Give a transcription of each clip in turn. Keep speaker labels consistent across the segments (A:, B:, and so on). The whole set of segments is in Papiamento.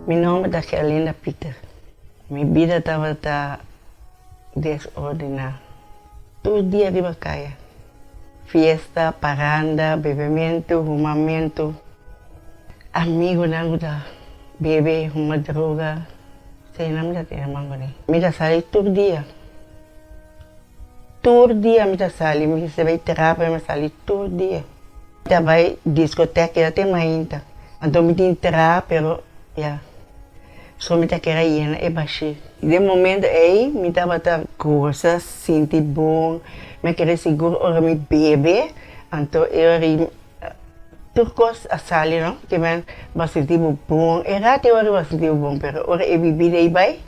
A: Mi nomber ta Gerlinda Pieter. Mi bida tabata desordená. Tur dia riba kaya. Fiesta, paranda, bebementu, humamentu. Amigonan ku ta bebe, huma droga. Eseinan mi ta tene man kuné. Mi ta sali tur dia. Tur dia mi ta sali. Mi mester bai terapia, mi ta sali tur dia. Mi ta bai diskotèk keda te mainta. Anto mi tin traha pero ya so mi ta kere yena e bashí. Den momento ei mi tabata gosa, sinti bon, mi a kere sigur ora mi bebe anto e ora ei tur kos a sali no, ke men bo a sinti bo bon, e rato e ora bo a sinti bo bon pero ora e bibida ei bai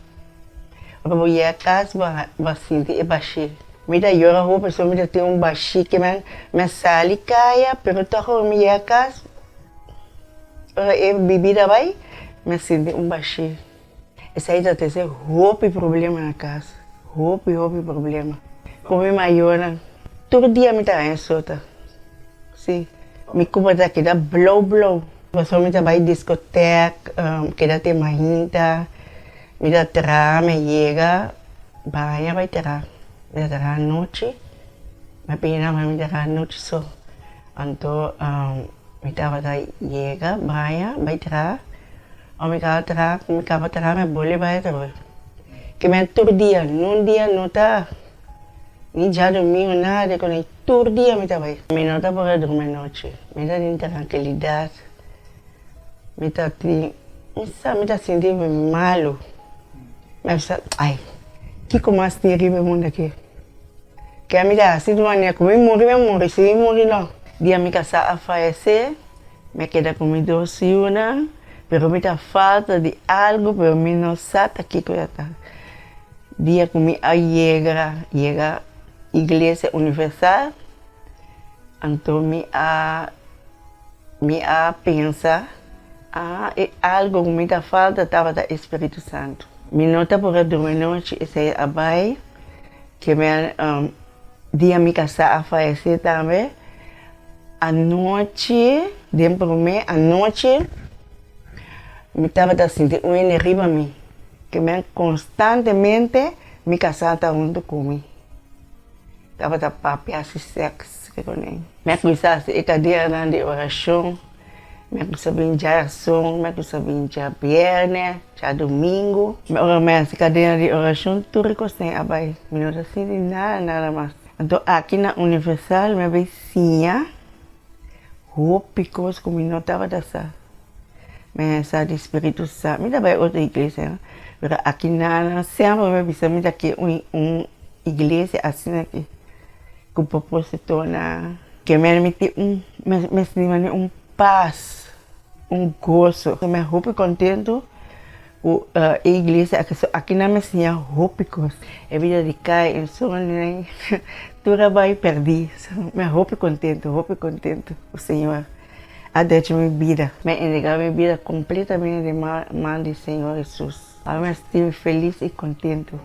A: ora bo yega kas bo a sinti e bashí. Mi ta yora hopi pasobra mi ta tin un bashí ke men mi a sali kaya pero tòg ora mi yega kas ora e bibida bai mi a sinti un bashí. Esei ta trese hopi problema na kas, hopi hopi problema. Ku mi mayornan tur dia mi ta haña sota, si, mi kupa ta keda blou blou pasobra mi ta bai diskotèk keda te mainta. Mi ta traha, mi a yega baña bai traha. Mi ta traha anochi, mi a pidi nan pa mi traha anochi so. Anto mi tabata yega baña bai traha, ora mi kaba traha, mi kaba traha mi a bolbe bai atrobe. Ke mi a tur dia, nun dia no ta ni djadumingu nada ku tur dia mi ta bai. Mi no ta por a drumi anochi, mi ta tin trankilidat. Mi ta tin, mi sa mi ta sinti mi malu. Mi a bisa, ai, kiko mas tin riba e mundu aki? Ke ami ta hasi di manera ku mi muri, mi a muri, si mi muri no. Dia mi kasá a fayesé, mi a keda ku mi dos yunan, pero mi ta falta di algu, pero mi no sa ta kiko ya ta. Dia ku mi a yega, yega Iglesia Universal, anto mi a. Mi a pensa, Ah, e algo ku mi ta falta tabata e Spiritu Santu. Mi no ta por a drumi nochi, esei a bai ke mi a dia mi kasá a fayesé tambe. Anochi, den promé anochi, mi tabata sinti un hende riba mi, ke mi a konstantemente mi kasá ta huntu ku mi. Tabata papia hasi sèks ku ne. Mi a kuminsá hasi e kaderanan di orashon, mi a kuminsá bin djarason, mi a kuminsá bin djabièrnè, djadumingu. Ora mi a hasi kadena di orashon tur e kosnan a bai, mi no ta sinti nada nada mas. Anto aki na Universal mi a bin siña hopi kos ku mi no tabata sa. Mi a sa di Spiritu Santu, mi ta bai otro iglesia pero aki nan semper mi a bisa mi ta ke un Iglesia asina aki ku propositonan ke men mi tin un mi sinti manera un pas, un goso. Mi a hopi kontentu ku e iglesia aki so akinan mi siña hopi kos. E bida di kai en soño tur a bai pèrdí. Mi a hopi kontentu, hopi kontentu ku Señor a drecha mi bida. Mi a entregá mi bida kompletamente den man di Señor Hesus. Awor mi a sinti mi felis i kontentu.